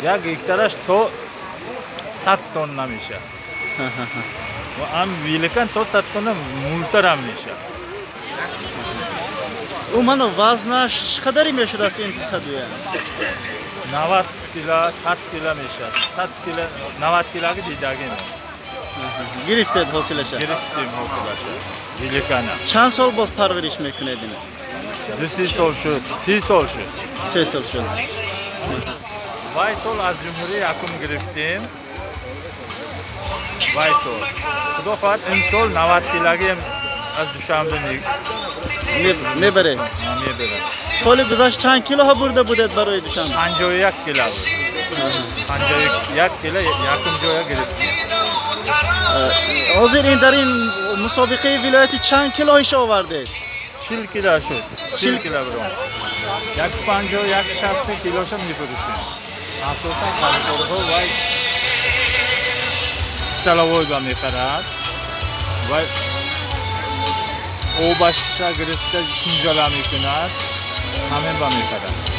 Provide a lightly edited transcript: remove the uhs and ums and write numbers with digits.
Як гектараш то 100 тонна мешавад. Ва ам великан то 100 тонна мултарам мешавад. Уман вазнаш чӣ қадаре мешудааст ин кадуя? 90 кило, 100 кило мешавад. 100 кило, 90 килоги дидагим. Гирифтед ҳосилаша? Гирифтем ҳосилаша. Великана. Чанд сол боз парвариш мекунед ина? 2-3 сол шуд. 3 сол шуд. 3 сол шуд. Вай сол аз ҷумҳурӣ якум гирифтем. Вай сол. Худо хоҳад имсол 90 килогим аз Душанбе мебаред. Мебарем. Соли гузашт чанд килоҳо бурда будед барои Душанбе? 51 кило буд. 51 кило якум ҷоя гирифтем. Ҳозир ин дар ин мусобиқаи вилоятӣ чанд килоҳиша овардед? 40 кило шуд. 40 кило буром. 150, 160 килоша мефурӯшем. Асосан харидорҳо вай столовой ба мехарад. Вай обашша гирифта шинҷола мекунад. Ҳамин ба мехарад.